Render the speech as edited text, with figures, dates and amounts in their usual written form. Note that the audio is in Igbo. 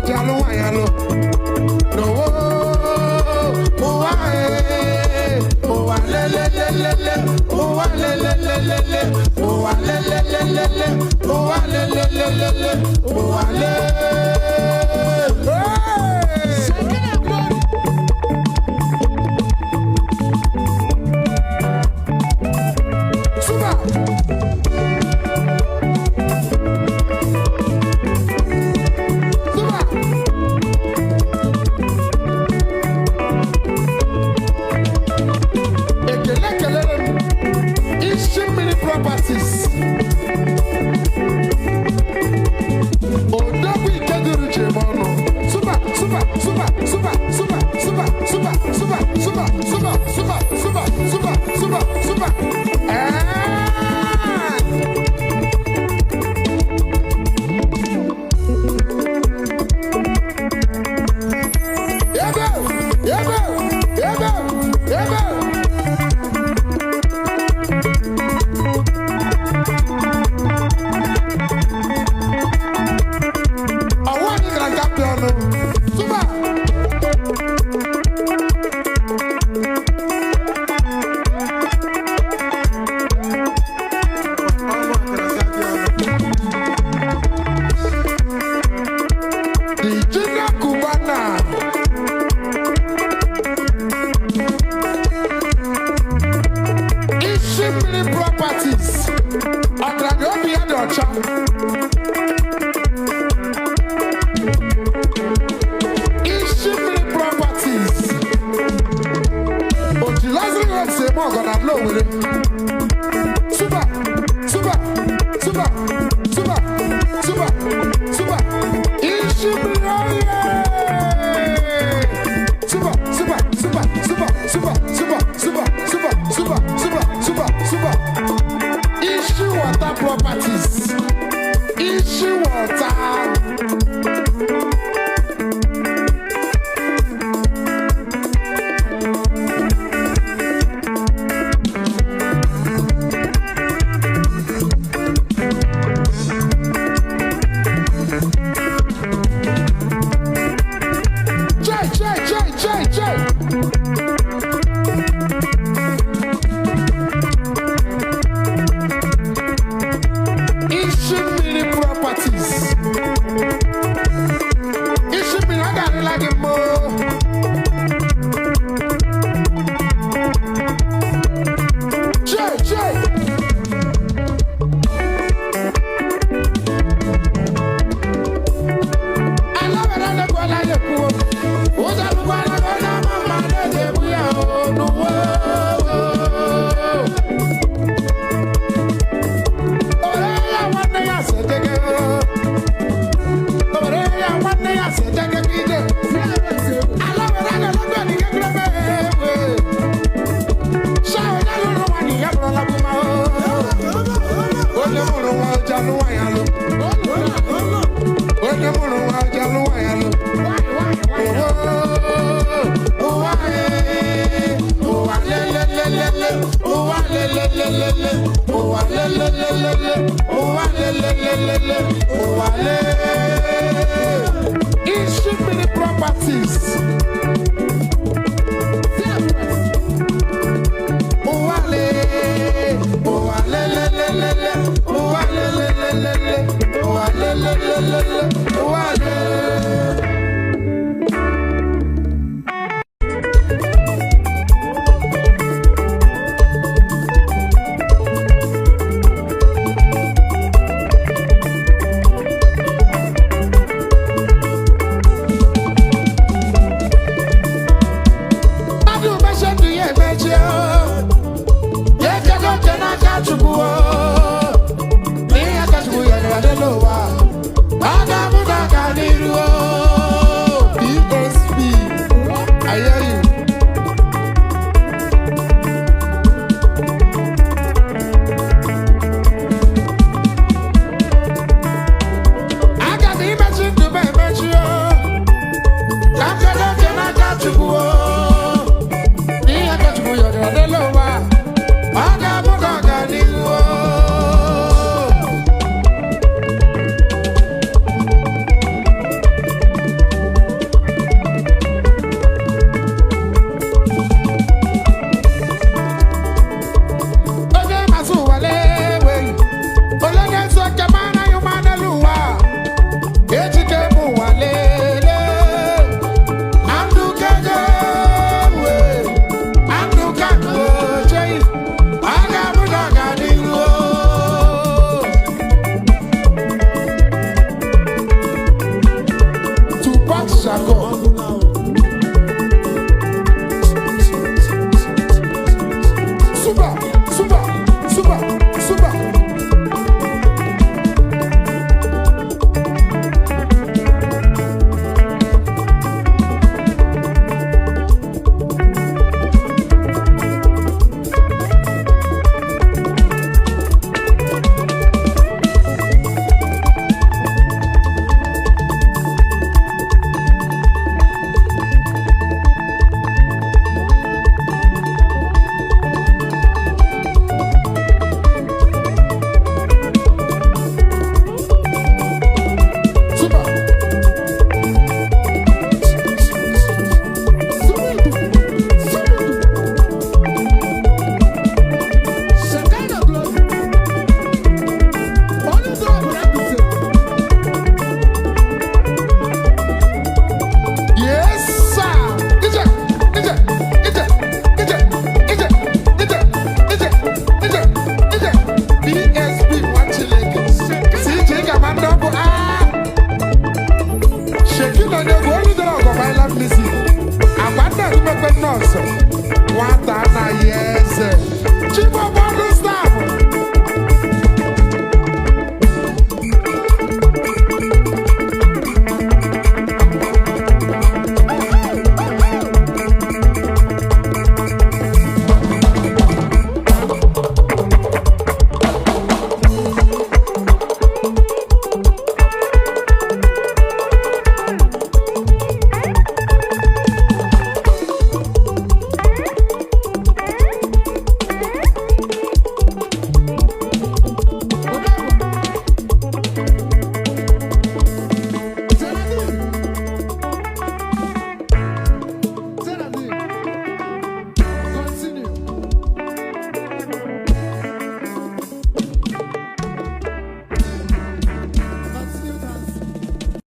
oji alụ nwaanyị alụ. N'ụwa, ụwa ee, ụwa lelelelele, ụwa lelelelele, ụwa lelelelele, ụwa lelelelele, ụwa le. Hey! Super! Super! Ekele kelere m Isi Mmiri Properties. Odogwu Ikeduru ji m ọnụ. Super, super, super, super, super, super, super, super, super, super, super, super, super, super, super. Ee! Ebe, ebe, ebe, ebe. Ọwọ́ anyị gara nga pịa ọnụ. Super! The Junior Cubana. Isi Mmiri Properties. Ọgaranya obi ya dị ọcha. Isi Mmiri Properties. Oji Luxury Homes eme ọgọ na ala Owerri. Super, super, super, super, super, super. Isi mmiri oye! Super, super, super, super, super, super, super, super, super, super, super, super. Isi Water Properties. Isi Water. Jai, jai, jai, jai, jai. Isi Mmiri Properties. Isi mmiri ọ ga-adịla gị mma o. Jai, jai. Ala were alekwala ya ekwuo. Ụzọ alụkwala gị onye ama mma na-eji egbu ya o n'ụwa o. Owere ya nwanne ya si ejege o. Owere ya nwanne ya si ejege ka ije. Ala were anya lọgọ dị gị egbe egbe. Sha onye lụrụ nwaanyị ya bụrụla bụma o. Onye mụrụ nwa oji alụ nwaanyị alụ. Onye mụrụ nwa oji alụ nwaanyị alụ. Ụwa ee, ụwa lelelelele, ụwa lelelelele, ụwa lelelelele, ụwa lelelelele, ụwa lee. Isi Mmiri Properties. Ụwa lee, ụwa lelelelele, ụwa lelelelele, ụwa lelelelele, ụwa lee. Nwata.